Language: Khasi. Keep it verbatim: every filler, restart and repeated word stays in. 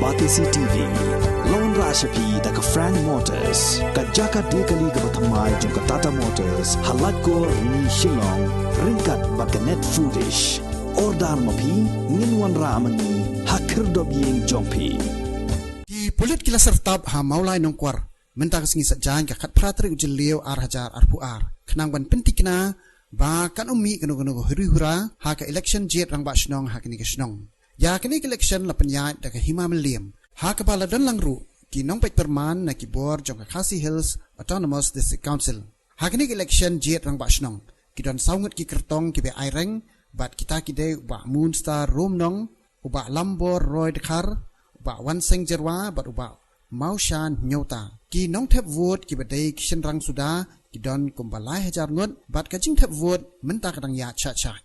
Batesi T V, la wanrah sha phi da ka Frank Motors, ka jaka die kali kaba thymmai jong ka Tata Motors, ha Laitkor, Rni, Shillong, ryngkat bad ka Net Foodish. Order ma phi, ngin wanrah ma ngi ha khyrdop ïing jong phi. Ki pulit ki la syrtap ha Mawlai Nongkwar mynta ka sngi Saitjaiñ ka khatphra tarik u Jylliew ar hajar arphew ar, khnang ban pynthikna ba kan ym mih kano kano ka huri hura ha ka election jied rangbah shnong ha kane ka shnong. Ïa kane ka election la pynïaid da ka hima mylliem, ha kaba la don lang ruh ki nongpeit pyrman na ki bor jong ka Khasi Hills Autonomous District Council. Ha kane ka election jied rangbah shnong, ki don saw ngut ki kyrtong kiba ai reng, bad kita ki dei u Bah Moonstar Rumnong, u Bah Lambor Roy Dkhar, u Bah Wanseng Jyrwa bad u Bah Mawshan Hynñiewta. Ki nongthep vote kiba dei ki shynrang suda ki don kumba lai hajar ngut, bad ka jingthep vote mynta ka dang ïaid shah shah.